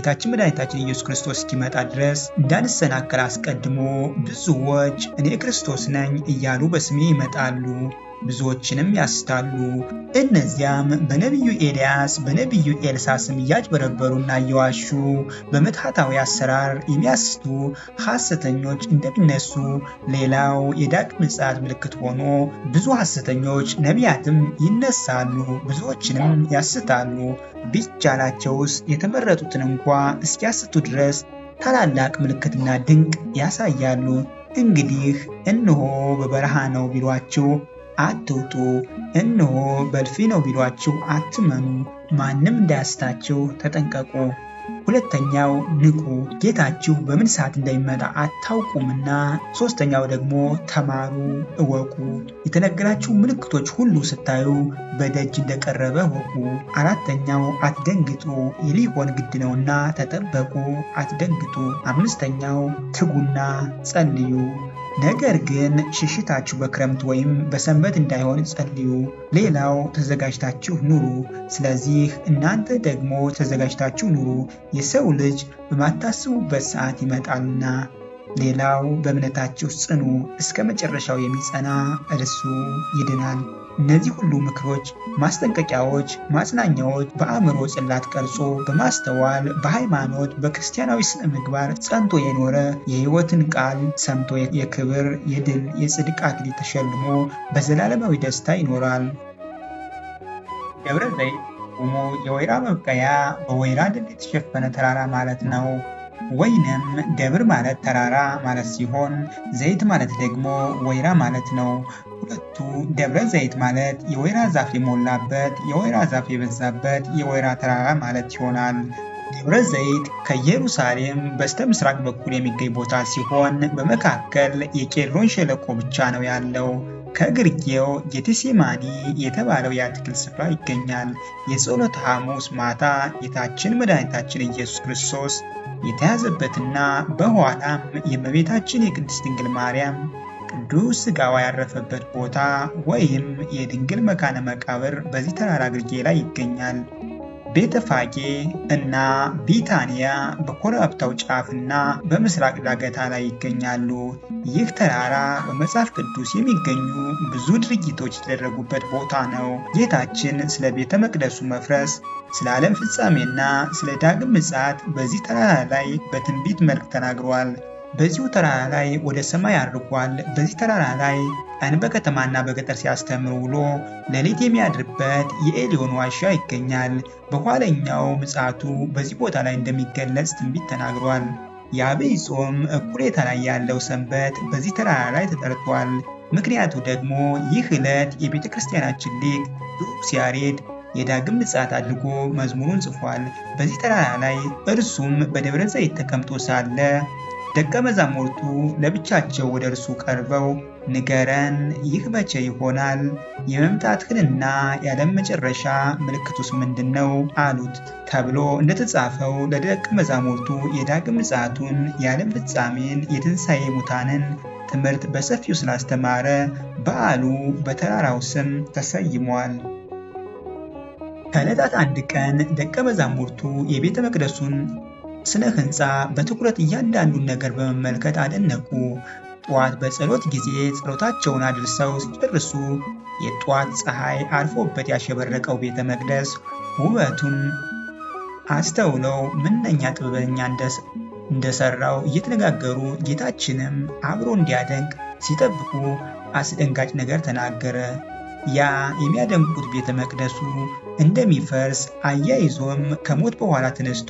ጌታችን መድኃኒታችን ኢየሱስ ክርስቶስ እስኪመጣ ድረስ እንዳንሰናከል አስቀድሞ ብዙዎች እኔ ክርስቶስ ነኝ እያሉ በስሜ ይመጣሉ፣ ብዙዎችንም ያስታሉ። እነዚያም በነቢዩ ኤልያስ በነቢዩ ኤልሳ ስም እያጭበረበሩና እየዋሹ በምትሃታዊ አሰራር የሚያስቱ ሐሰተኞች እንደሚነሱ ሌላው የዳግም ምጽአት ምልክት ሆኖ ብዙ ሐሰተኞች ነቢያትም ይነሳሉ፣ ብዙዎችንም ያስታሉ። ቢቻላቸውስ የተመረጡትን እንኳ እስኪያስቱ ድረስ ታላላቅ ምልክትና ድንቅ ያሳያሉ። እንግዲህ እነሆ በበረሃ ነው ቢሏችሁ አትውጡ፣ እነሆ በእልፍኝ ነው ቢሏችሁ አትመኑ። ማንም እንዳያስታችሁ ተጠንቀቁ። ሁለተኛው ንቁ፣ ጌታችሁ በምን ሰዓት እንደሚመጣ አታውቁምና። ሶስተኛው ደግሞ ተማሩ፣ እወቁ። የተነገራችሁ ምልክቶች ሁሉ ስታዩ በደጅ እንደቀረበ እወቁ። አራተኛው አትደንግጡ፣ ሊሆን ግድ ነውና ተጠበቁ፣ አትደንግጡ። አምስተኛው ትጉና ጸልዩ። ነገር ግን ሽሽታችሁ በክረምት ወይም በሰንበት እንዳይሆን ጸልዩ። ሌላው ተዘጋጅታችሁ ኑሩ። ስለዚህ እናንተ ደግሞ ተዘጋጅታችሁ ኑሩ፣ የሰው ልጅ በማታስቡበት ሰዓት ይመጣልና። ሌላው በእምነታችሁ ጽኑ፣ እስከ መጨረሻው የሚጸና እርሱ ይድናል። እነዚህ ሁሉ ምክሮች፣ ማስጠንቀቂያዎች፣ ማጽናኛዎች በአእምሮ ጽላት ቀርጾ በማስተዋል በሃይማኖት በክርስቲያናዊ ስነ ምግባር ጸንቶ የኖረ የሕይወትን ቃል ሰምቶ የክብር የድል የጽድቅ አክሊል ተሸልሞ በዘላለማዊ ደስታ ይኖራል። ደብረ ዘይት ቆሞ የወይራ መብቀያ በወይራ ደን የተሸፈነ ተራራ ማለት ነው። ወይንም ደብር ማለት ተራራ ማለት ሲሆን ዘይት ማለት ደግሞ ወይራ ማለት ነው። ሁለቱ ደብረ ዘይት ማለት የወይራ ዛፍ የሞላበት፣ የወይራ ዛፍ የበዛበት የወይራ ተራራ ማለት ይሆናል። ደብረ ዘይት ከኢየሩሳሌም በስተ ምስራቅ በኩል የሚገኝ ቦታ ሲሆን በመካከል የቄድሮን ሸለቆ ብቻ ነው ያለው። ከግርጌው ጌቴሴማኒ የተባለው የአትክልት ስፍራ ይገኛል። የጸሎተ ሐሙስ ማታ ጌታችን መድኃኒታችን ኢየሱስ ክርስቶስ የተያዘበትና በኋላም የእመቤታችን የቅድስት ድንግል ማርያም ቅዱስ ሥጋዋ ያረፈበት ቦታ ወይም የድንግል መካነ መቃብር በዚህ ተራራ ግርጌ ላይ ይገኛል። ቤተፋጌ እና ቢታንያ በኮረብታው ጫፍና በምስራቅ ዳገታ ላይ ይገኛሉ። ይህ ተራራ በመጽሐፍ ቅዱስ የሚገኙ ብዙ ድርጊቶች የተደረጉበት ቦታ ነው። ጌታችን ስለ ቤተ መቅደሱ መፍረስ፣ ስለ ዓለም ፍጻሜና ስለ ዳግም ምጽአት በዚህ ተራራ ላይ በትንቢት መልክ ተናግሯል። በዚሁ ተራራ ላይ ወደ ሰማይ አድርጓል። በዚህ ተራራ ላይ ቀን በከተማና በገጠር ሲያስተምር ውሎ ሌሊት የሚያድርበት የኤሊዮን ዋሻ ይገኛል። በኋለኛው ምጽአቱ በዚህ ቦታ ላይ እንደሚገለጽ ትንቢት ተናግሯል። የአብይ ጾም እኩሌታ ላይ ያለው ሰንበት በዚህ ተራራ ላይ ተጠርቷል። ምክንያቱ ደግሞ ይህ ዕለት የቤተ ክርስቲያናችን ሊቅ ቅዱስ ያሬድ የዳግም ምጽአት አድርጎ መዝሙሩን ጽፏል። በዚህ ተራራ ላይ እርሱም በደብረ ዘይት ተቀምጦ ሳለ ደቀ መዛሙርቱ ለብቻቸው ወደ እርሱ ቀርበው ንገረን፣ ይህ መቼ ይሆናል? የመምጣትህንና የዓለም መጨረሻ ምልክቱስ ምንድን ነው? አሉት። ተብሎ እንደተጻፈው ለደቀ መዛሙርቱ የዳግም ምጽአቱን፣ የዓለም ፍጻሜን፣ የትንሣኤ ሙታንን ትምህርት በሰፊው ስላስተማረ በዓሉ በተራራው ስም ተሰይሟል። ከዕለታት አንድ ቀን ደቀ መዛሙርቱ የቤተ መቅደሱን ስነ ህንፃ በትኩረት እያንዳንዱን ነገር በመመልከት አደነቁ። ጠዋት በጸሎት ጊዜ ጸሎታቸውን አድርሰው ሲጨርሱ የጠዋት ፀሐይ አርፎበት ያሸበረቀው ቤተ መቅደስ ውበቱን አስተውለው ምንኛ ጥበበኛ እንደሰራው እየተነጋገሩ ጌታችንም አብሮ እንዲያደንቅ ሲጠብቁ አስደንጋጭ ነገር ተናገረ። ያ የሚያደንቁት ቤተ መቅደሱ እንደሚፈርስ አያይዞም ከሞት በኋላ ተነስቶ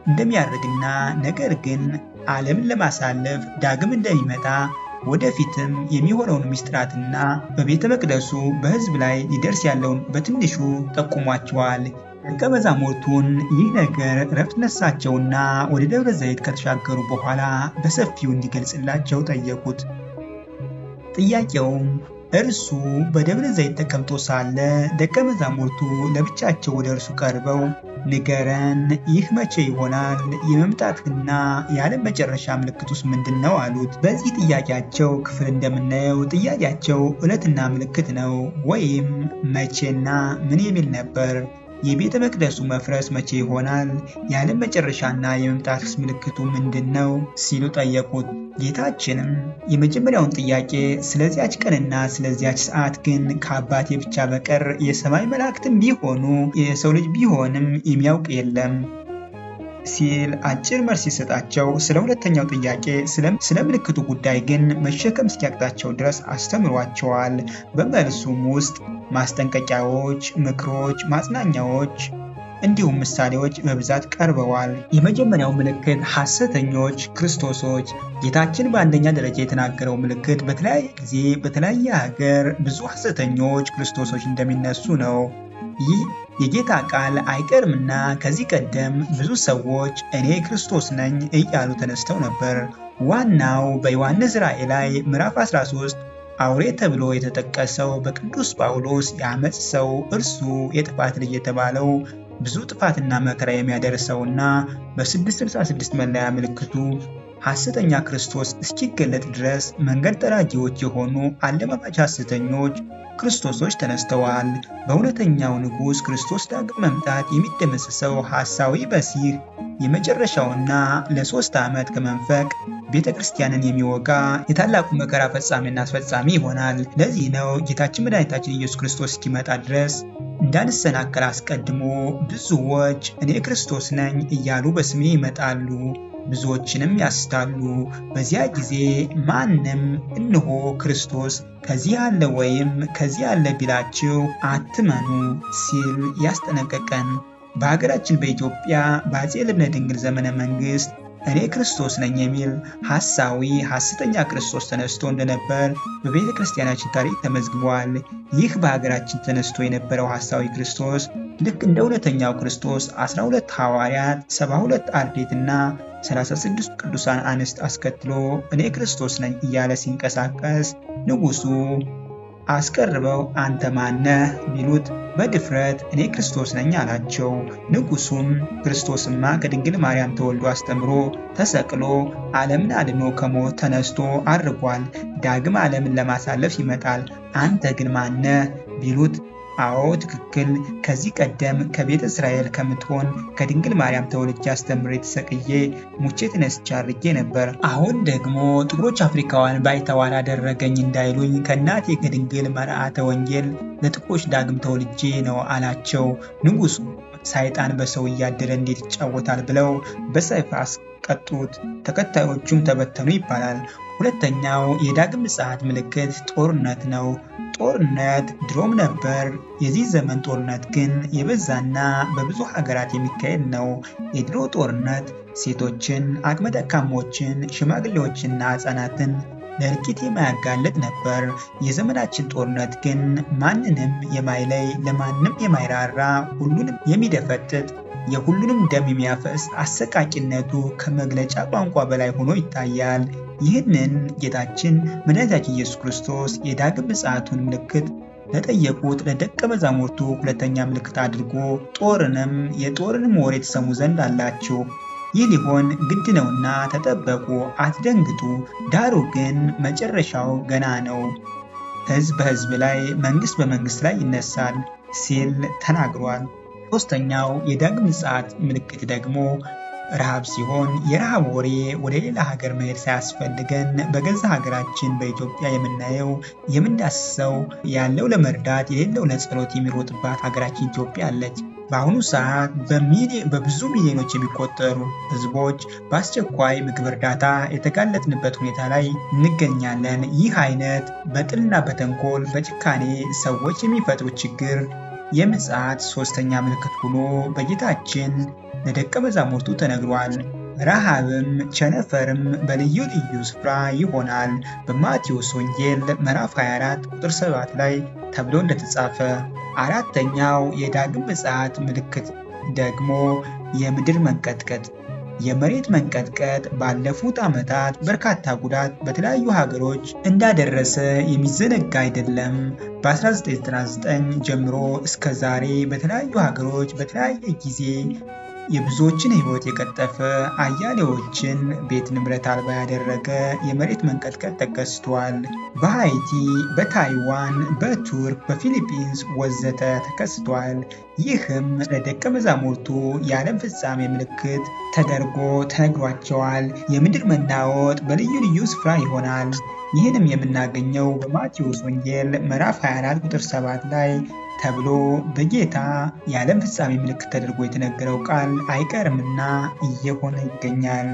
እንደሚያርግና ነገር ግን ዓለምን ለማሳለፍ ዳግም እንደሚመጣ ወደፊትም የሚሆነውን ምስጢራትና በቤተ መቅደሱ በሕዝብ ላይ ሊደርስ ያለውን በትንሹ ጠቁሟቸዋል። ደቀ መዛሙርቱን ይህ ነገር እረፍት ነሳቸውና ወደ ደብረ ዘይት ከተሻገሩ በኋላ በሰፊው እንዲገልጽላቸው ጠየቁት። ጥያቄውም እርሱ በደብረ ዘይት ተቀምጦ ሳለ ደቀ መዛሙርቱ ለብቻቸው ወደ እርሱ ቀርበው ንገረን፣ ይህ መቼ ይሆናል? የመምጣትህና የዓለም መጨረሻ ምልክቱስ ምንድን ነው? አሉት። በዚህ ጥያቄያቸው ክፍል እንደምናየው ጥያቄያቸው ዕለትና ምልክት ነው ወይም መቼና ምን የሚል ነበር። የቤተ መቅደሱ መፍረስ መቼ ይሆናል? የዓለም መጨረሻና የመምጣትስ ምልክቱ ምንድን ነው? ሲሉ ጠየቁት። ጌታችንም የመጀመሪያውን ጥያቄ ስለዚያች ቀንና ስለዚያች ሰዓት ግን ከአባቴ ብቻ በቀር የሰማይ መላእክትም ቢሆኑ የሰው ልጅ ቢሆንም የሚያውቅ የለም ሲል አጭር መልስ ሲሰጣቸው፣ ስለ ሁለተኛው ጥያቄ ስለ ምልክቱ ጉዳይ ግን መሸከም እስኪያቅታቸው ድረስ አስተምሯቸዋል። በመልሱም ውስጥ ማስጠንቀቂያዎች፣ ምክሮች፣ ማጽናኛዎች እንዲሁም ምሳሌዎች በብዛት ቀርበዋል። የመጀመሪያው ምልክት ሐሰተኞች ክርስቶሶች። ጌታችን በአንደኛ ደረጃ የተናገረው ምልክት በተለያየ ጊዜ በተለያየ ሀገር ብዙ ሐሰተኞች ክርስቶሶች እንደሚነሱ ነው። ይህ የጌታ ቃል አይቀርምና ከዚህ ቀደም ብዙ ሰዎች እኔ ክርስቶስ ነኝ እያሉ ተነስተው ነበር። ዋናው በዮሐንስ ራእይ ላይ ምዕራፍ 13 አውሬ ተብሎ የተጠቀሰው በቅዱስ ጳውሎስ የዓመፅ ሰው እርሱ የጥፋት ልጅ የተባለው ብዙ ጥፋትና መከራ የሚያደርሰውና በ666 መለያ ምልክቱ ሐሰተኛ ክርስቶስ እስኪገለጥ ድረስ መንገድ ጠራጊዎች የሆኑ አለማማጅ ሐሰተኞች ክርስቶሶች ተነስተዋል። በእውነተኛው ንጉሥ ክርስቶስ ዳግም መምጣት የሚደመሰሰው ሐሳዊ መሲህ የመጨረሻውና ለ3 ዓመት ከመንፈቅ ቤተ ክርስቲያንን የሚወጋ የታላቁ መከራ ፈጻሚና አስፈጻሚ ይሆናል። ለዚህ ነው ጌታችን መድኃኒታችን ኢየሱስ ክርስቶስ እስኪመጣ ድረስ እንዳንሰናከል አስቀድሞ ብዙዎች እኔ ክርስቶስ ነኝ እያሉ በስሜ ይመጣሉ፣ ብዙዎችንም ያስታሉ። በዚያ ጊዜ ማንም እነሆ ክርስቶስ ከዚህ አለ ወይም ከዚህ አለ ቢላችሁ አትመኑ ሲል ያስጠነቀቀን። በሀገራችን በኢትዮጵያ በአፄ ልብነ ድንግል ዘመነ መንግስት እኔ ክርስቶስ ነኝ የሚል ሐሳዊ ሐሰተኛ ክርስቶስ ተነስቶ እንደነበር በቤተ ክርስቲያናችን ታሪክ ተመዝግቧል። ይህ በሀገራችን ተነስቶ የነበረው ሐሳዊ ክርስቶስ ልክ እንደ እውነተኛው ክርስቶስ 12 ሐዋርያት፣ 72 አርድእትና 36 ቅዱሳን አንስት አስከትሎ እኔ ክርስቶስ ነኝ እያለ ሲንቀሳቀስ ንጉሱ አስቀርበው አንተ ማነህ ቢሉት በድፍረት እኔ ክርስቶስ ነኝ አላቸው። ንጉሱም ክርስቶስማ ከድንግል ማርያም ተወልዶ አስተምሮ ተሰቅሎ ዓለምን አድኖ ከሞት ተነስቶ አርጓል፣ ዳግም ዓለምን ለማሳለፍ ይመጣል፣ አንተ ግን ማነህ ቢሉት አዎ ትክክል፣ ከዚህ ቀደም ከቤተ እስራኤል ከምትሆን ከድንግል ማርያም ተወልጄ አስተምሬ ተሰቅዬ ሙቼ ተነስቼ አርጌ ነበር። አሁን ደግሞ ጥቁሮች አፍሪካውያን ባይተዋር አደረገኝ እንዳይሉኝ ከእናቴ ከድንግል መርዓተ ወንጌል ለጥቁሮች ዳግም ተወልጄ ነው አላቸው። ንጉሱ ሰይጣን በሰው እያደረ እንዴት ይጫወታል ብለው በሰይፍ አስቀጡት። ተከታዮቹም ተበተኑ ይባላል። ሁለተኛው የዳግም ምጽአት ምልክት ጦርነት ነው። ጦርነት ድሮም ነበር። የዚህ ዘመን ጦርነት ግን የበዛና በብዙ ሀገራት የሚካሄድ ነው። የድሮ ጦርነት ሴቶችን፣ አቅመ ደካሞችን፣ ሽማግሌዎችንና ሕፃናትን ለእልቂት የማያጋልጥ ነበር። የዘመናችን ጦርነት ግን ማንንም የማይለይ፣ ለማንም የማይራራ፣ ሁሉንም የሚደፈጥጥ፣ የሁሉንም ደም የሚያፈስ አሰቃቂነቱ ከመግለጫ ቋንቋ በላይ ሆኖ ይታያል። ይህንን ጌታችን መድኃኒታችን ኢየሱስ ክርስቶስ የዳግም ምጽአቱን ምልክት ለጠየቁት ለደቀ መዛሙርቱ ሁለተኛ ምልክት አድርጎ ጦርንም የጦርንም ወሬ ትሰሙ ዘንድ አላችሁ፣ ይህ ሊሆን ግድ ነውና ተጠበቁ፣ አትደንግጡ፣ ዳሩ ግን መጨረሻው ገና ነው፣ ሕዝብ በሕዝብ ላይ መንግስት በመንግስት ላይ ይነሳል ሲል ተናግሯል። ሶስተኛው የዳግም ምጽአት ምልክት ደግሞ ረሃብ ሲሆን የረሃብ ወሬ ወደ ሌላ ሀገር መሄድ ሳያስፈልገን በገዛ ሀገራችን በኢትዮጵያ የምናየው የምንዳስሰው ያለው ለመርዳት የሌለው ለጸሎት የሚሮጥባት ሀገራችን ኢትዮጵያ አለች። በአሁኑ ሰዓት በብዙ ሚሊዮኖች የሚቆጠሩ ሕዝቦች በአስቸኳይ ምግብ እርዳታ የተጋለጥንበት ሁኔታ ላይ እንገኛለን። ይህ አይነት በጥልና በተንኮል በጭካኔ ሰዎች የሚፈጥሩት ችግር የምጽአት ሶስተኛ ምልክት ሆኖ በጌታችን ለደቀ መዛሙርቱ ተነግሯል። ረሃብም ቸነፈርም በልዩ ልዩ ስፍራ ይሆናል በማቴዎስ ወንጌል ምዕራፍ 24 ቁጥር 7 ላይ ተብሎ እንደተጻፈ። አራተኛው የዳግም ምጽአት ምልክት ደግሞ የምድር መንቀጥቀጥ። የመሬት መንቀጥቀጥ ባለፉት ዓመታት በርካታ ጉዳት በተለያዩ ሀገሮች እንዳደረሰ የሚዘነጋ አይደለም። በ1999 ጀምሮ እስከ ዛሬ በተለያዩ ሀገሮች በተለያየ ጊዜ የብዙዎችን ሕይወት የቀጠፈ፣ አያሌዎችን ቤት ንብረት አልባ ያደረገ የመሬት መንቀጥቀጥ ተከስቷል። በሃይቲ፣ በታይዋን፣ በቱርክ፣ በፊሊፒንስ ወዘተ ተከስቷል። ይህም ለደቀ መዛሙርቱ የዓለም ፍጻሜ ምልክት ተደርጎ ተነግሯቸዋል። የምድር መናወጥ በልዩ ልዩ ስፍራ ይሆናል። ይህንም የምናገኘው በማቴዎስ ወንጌል ምዕራፍ 24 ቁጥር 7 ላይ ተብሎ በጌታ የዓለም ፍጻሜ ምልክት ተደርጎ የተነገረው ቃል አይቀርምና እየሆነ ይገኛል።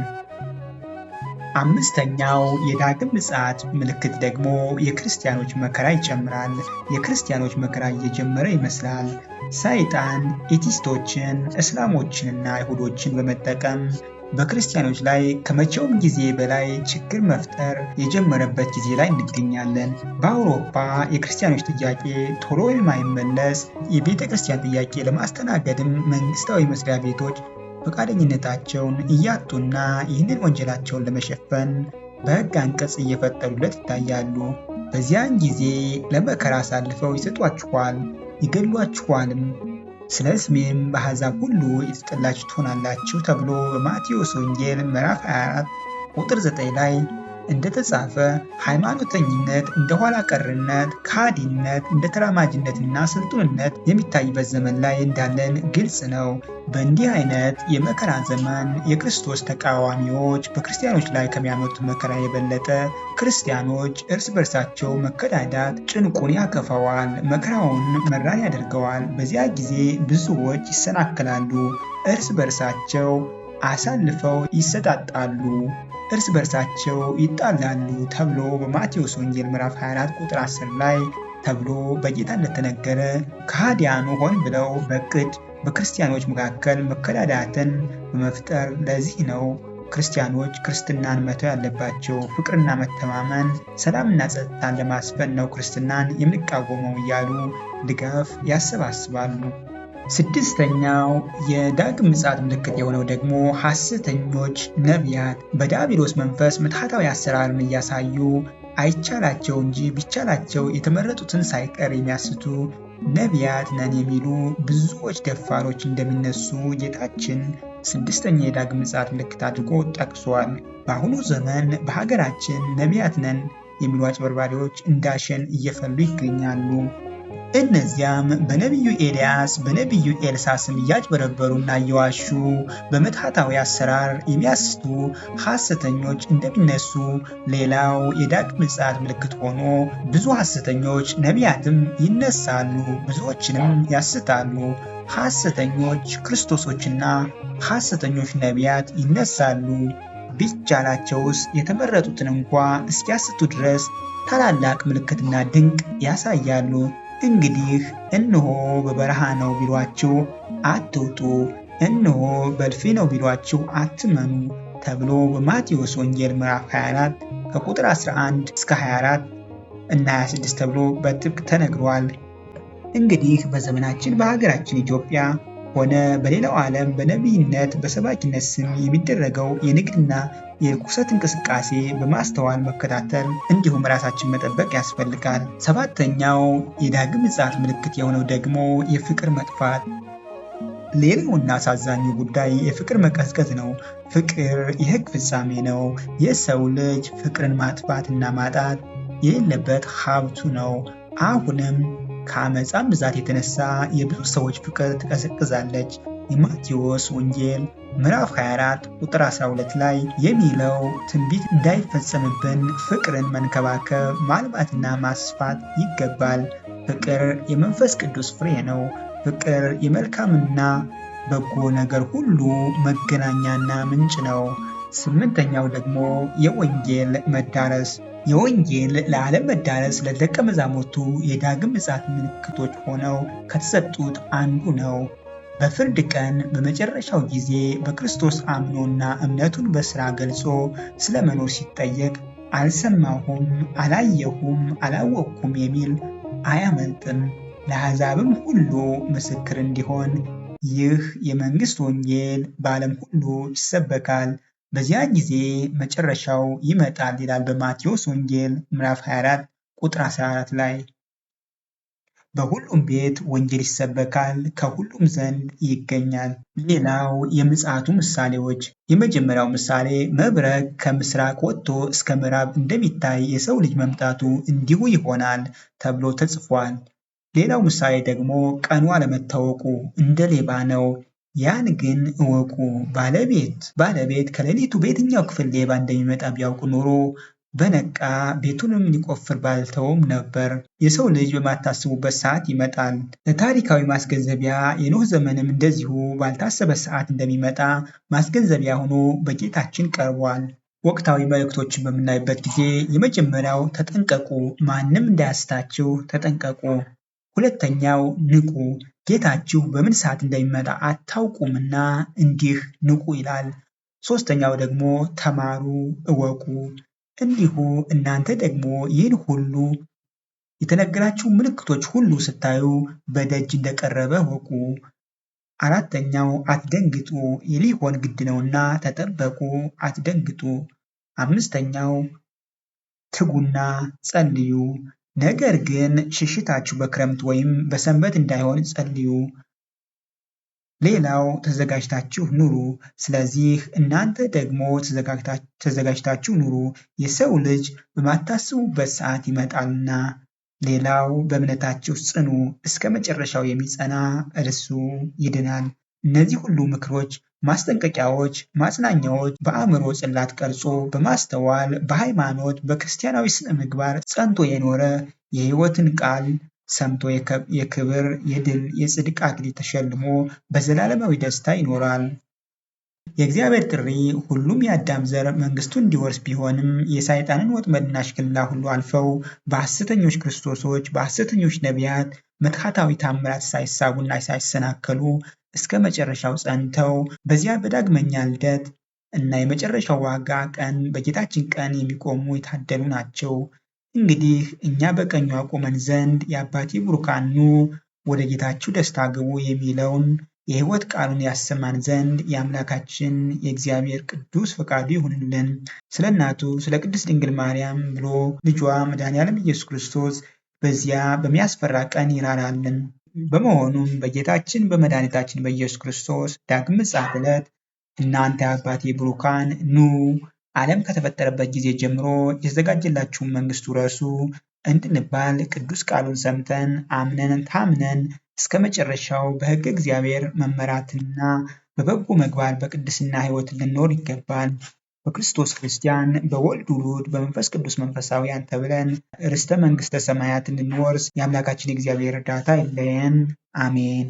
አምስተኛው የዳግም ምጽአት ምልክት ደግሞ የክርስቲያኖች መከራ ይጨምራል። የክርስቲያኖች መከራ እየጀመረ ይመስላል። ሰይጣን ኤቲስቶችን፣ እስላሞችንና አይሁዶችን በመጠቀም በክርስቲያኖች ላይ ከመቼውም ጊዜ በላይ ችግር መፍጠር የጀመረበት ጊዜ ላይ እንገኛለን። በአውሮፓ የክርስቲያኖች ጥያቄ ቶሎ የማይመለስ የቤተ ክርስቲያን ጥያቄ ለማስተናገድም መንግስታዊ መስሪያ ቤቶች ፈቃደኝነታቸውን እያጡና ይህንን ወንጀላቸውን ለመሸፈን በሕግ አንቀጽ እየፈጠሩለት ይታያሉ። በዚያን ጊዜ ለመከራ አሳልፈው ይሰጧችኋል፣ ይገድሏችኋልም፣ ስለ ስሜም በአሕዛብ ሁሉ የተጠላችሁ ትሆናላችሁ ተብሎ በማቴዎስ ወንጌል ምዕራፍ 24 ቁጥር 9 ላይ እንደተጻፈ ሃይማኖተኝነት እንደ ኋላ ቀርነት፣ ከሃዲነት እንደ ተራማጅነትና ስልጡንነት የሚታይበት ዘመን ላይ እንዳለን ግልጽ ነው። በእንዲህ አይነት የመከራ ዘመን የክርስቶስ ተቃዋሚዎች በክርስቲያኖች ላይ ከሚያመጡት መከራ የበለጠ ክርስቲያኖች እርስ በርሳቸው መከዳዳት ጭንቁን ያከፋዋል፣ መከራውን መራር ያደርገዋል። በዚያ ጊዜ ብዙዎች ይሰናከላሉ፣ እርስ በርሳቸው አሳልፈው ይሰጣጣሉ፣ እርስ በርሳቸው ይጣላሉ ተብሎ በማቴዎስ ወንጌል ምዕራፍ 24 ቁጥር 10 ላይ ተብሎ በጌታ እንደተነገረ ከሃዲያኑ ሆን ብለው በእቅድ በክርስቲያኖች መካከል መከዳዳትን በመፍጠር ለዚህ ነው ክርስቲያኖች ክርስትናን መተው ያለባቸው። ፍቅርና መተማመን፣ ሰላምና ጸጥታን ለማስፈን ነው ክርስትናን የምንቃወመው እያሉ ድጋፍ ያሰባስባሉ። ስድስተኛው የዳግም ምጽአት ምልክት የሆነው ደግሞ ሐሰተኞች ነቢያት በዲያብሎስ መንፈስ ምትሃታዊ አሰራርን እያሳዩ አይቻላቸው እንጂ ቢቻላቸው የተመረጡትን ሳይቀር የሚያስቱ ነቢያት ነን የሚሉ ብዙዎች ደፋሮች እንደሚነሱ ጌታችን ስድስተኛ የዳግም ምጽአት ምልክት አድርጎ ጠቅሷል። በአሁኑ ዘመን በሀገራችን ነቢያት ነን የሚሉ አጭበርባሪዎች እንዳሸን እየፈሉ ይገኛሉ። እነዚያም በነቢዩ ኤልያስ በነቢዩ ኤልሳ ስም እያጭበረበሩና እየዋሹ በምትሃታዊ አሰራር የሚያስቱ ሐሰተኞች እንደሚነሱ ሌላው የዳግም ምጽአት ምልክት ሆኖ ብዙ ሐሰተኞች ነቢያትም ይነሳሉ፣ ብዙዎችንም ያስታሉ። ሐሰተኞች ክርስቶሶችና ሐሰተኞች ነቢያት ይነሳሉ። ቢቻላቸውስ የተመረጡትን እንኳ እስኪያስቱ ድረስ ታላላቅ ምልክትና ድንቅ ያሳያሉ። እንግዲህ እነሆ በበረሃ ነው ቢሏችሁ አትውጡ፣ እነሆ በእልፍኝ ነው ቢሏችሁ አትመኑ ተብሎ በማቴዎስ ወንጌል ምዕራፍ 24 ከቁጥር 11 እስከ 24 እና 26 ተብሎ በጥብቅ ተነግሯል። እንግዲህ በዘመናችን በሀገራችን ኢትዮጵያ ሆነ በሌላው ዓለም በነቢይነት በሰባኪነት ስም የሚደረገው የንግድና የርኩሰት እንቅስቃሴ በማስተዋል መከታተል እንዲሁም ራሳችን መጠበቅ ያስፈልጋል። ሰባተኛው የዳግም ምጽአት ምልክት የሆነው ደግሞ የፍቅር መጥፋት። ሌላውና አሳዛኙ ጉዳይ የፍቅር መቀዝቀዝ ነው። ፍቅር የሕግ ፍጻሜ ነው። የሰው ልጅ ፍቅርን ማጥፋትና ማጣት የሌለበት ሀብቱ ነው። አሁንም ከአመፃም ብዛት የተነሳ የብዙ ሰዎች ፍቅር ትቀዘቅዛለች። የማቴዎስ ወንጌል ምዕራፍ 24 ቁጥር 12 ላይ የሚለው ትንቢት እንዳይፈጸምብን ፍቅርን መንከባከብ ማልማትና ማስፋት ይገባል። ፍቅር የመንፈስ ቅዱስ ፍሬ ነው። ፍቅር የመልካምና በጎ ነገር ሁሉ መገናኛና ምንጭ ነው። ስምንተኛው ደግሞ የወንጌል መዳረስ። የወንጌል ለዓለም መዳረስ ለደቀ መዛሙርቱ የዳግም ምጽአት ምልክቶች ሆነው ከተሰጡት አንዱ ነው። በፍርድ ቀን በመጨረሻው ጊዜ በክርስቶስ አምኖና እምነቱን በሥራ ገልጾ ስለ መኖር ሲጠየቅ አልሰማሁም፣ አላየሁም፣ አላወቅኩም የሚል አያመልጥም። ለአሕዛብም ሁሉ ምስክር እንዲሆን ይህ የመንግሥት ወንጌል በዓለም ሁሉ ይሰበካል፣ በዚያን ጊዜ መጨረሻው ይመጣል ይላል በማቴዎስ ወንጌል ምዕራፍ 24 ቁጥር 14 ላይ። በሁሉም ቤት ወንጌል ይሰበካል፣ ከሁሉም ዘንድ ይገኛል። ሌላው የምጽአቱ ምሳሌዎች፣ የመጀመሪያው ምሳሌ መብረቅ ከምስራቅ ወጥቶ እስከ ምዕራብ እንደሚታይ የሰው ልጅ መምጣቱ እንዲሁ ይሆናል ተብሎ ተጽፏል። ሌላው ምሳሌ ደግሞ ቀኑ አለመታወቁ እንደ ሌባ ነው። ያን ግን እወቁ፣ ባለቤት ከሌሊቱ በየትኛው ክፍል ሌባ እንደሚመጣ ቢያውቅ ኖሮ በነቃ ቤቱንም ሊቆፍር ባልተውም ነበር። የሰው ልጅ በማታስቡበት ሰዓት ይመጣል። ለታሪካዊ ማስገንዘቢያ የኖህ ዘመንም እንደዚሁ ባልታሰበ ሰዓት እንደሚመጣ ማስገንዘቢያ ሆኖ በጌታችን ቀርቧል። ወቅታዊ መልእክቶችን በምናይበት ጊዜ የመጀመሪያው ተጠንቀቁ፣ ማንም እንዳያስታችሁ ተጠንቀቁ። ሁለተኛው ንቁ፣ ጌታችሁ በምን ሰዓት እንደሚመጣ አታውቁምና እንዲህ ንቁ ይላል። ሶስተኛው ደግሞ ተማሩ፣ እወቁ እንዲሁ እናንተ ደግሞ ይህን ሁሉ የተነገራችሁ ምልክቶች ሁሉ ስታዩ በደጅ እንደቀረበ እወቁ። አራተኛው አትደንግጡ፣ ሊሆን ግድ ነውና ተጠበቁ፣ አትደንግጡ። አምስተኛው ትጉና ጸልዩ፣ ነገር ግን ሽሽታችሁ በክረምት ወይም በሰንበት እንዳይሆን ጸልዩ። ሌላው ተዘጋጅታችሁ ኑሩ። ስለዚህ እናንተ ደግሞ ተዘጋጅታችሁ ኑሩ፣ የሰው ልጅ በማታስቡበት ሰዓት ይመጣልና። ሌላው በእምነታችሁ ጽኑ፣ እስከ መጨረሻው የሚጸና እርሱ ይድናል። እነዚህ ሁሉ ምክሮች፣ ማስጠንቀቂያዎች፣ ማጽናኛዎች በአእምሮ ጽላት ቀርጾ በማስተዋል በሃይማኖት በክርስቲያናዊ ስነ ምግባር ጸንቶ የኖረ የሕይወትን ቃል ሰምቶ የክብር የድል የጽድቅ አክሊል ተሸልሞ በዘላለማዊ ደስታ ይኖራል። የእግዚአብሔር ጥሪ ሁሉም የአዳም ዘር መንግስቱን እንዲወርስ ቢሆንም የሰይጣንን ወጥመድና ሽክላ ሁሉ አልፈው በሐሰተኞች ክርስቶሶች በሐሰተኞች ነቢያት ምትሃታዊ ታምራት ሳይሳቡና ሳይሰናከሉ እስከ መጨረሻው ጸንተው በዚያ በዳግመኛ ልደት እና የመጨረሻው ዋጋ ቀን በጌታችን ቀን የሚቆሙ የታደሉ ናቸው። እንግዲህ እኛ በቀኙ አቁመን ዘንድ የአባቴ ቡሩካን ኑ ወደ ጌታችሁ ደስታ ግቡ የሚለውን የሕይወት ቃሉን ያሰማን ዘንድ የአምላካችን የእግዚአብሔር ቅዱስ ፈቃዱ ይሁንልን። ስለ እናቱ ስለ ቅድስት ድንግል ማርያም ብሎ ልጇ መድኃኔዓለም ኢየሱስ ክርስቶስ በዚያ በሚያስፈራ ቀን ይራራልን። በመሆኑም በጌታችን በመድኃኒታችን በኢየሱስ ክርስቶስ ዳግም ምጽአት ዕለት እናንተ የአባቴ ቡሩካን ኑ ዓለም ከተፈጠረበት ጊዜ ጀምሮ የተዘጋጀላችሁን መንግስት ውረሱ እንድንባል ቅዱስ ቃሉን ሰምተን አምነን ታምነን እስከ መጨረሻው በሕገ እግዚአብሔር መመራትና በበጎ ምግባር በቅድስና ሕይወት ልንኖር ይገባል። በክርስቶስ ክርስቲያን በወልድ ውሉድ በመንፈስ ቅዱስ መንፈሳውያን ተብለን ርስተ መንግስተ ሰማያት እንድንወርስ የአምላካችን የእግዚአብሔር እርዳታ ይለየን። አሜን።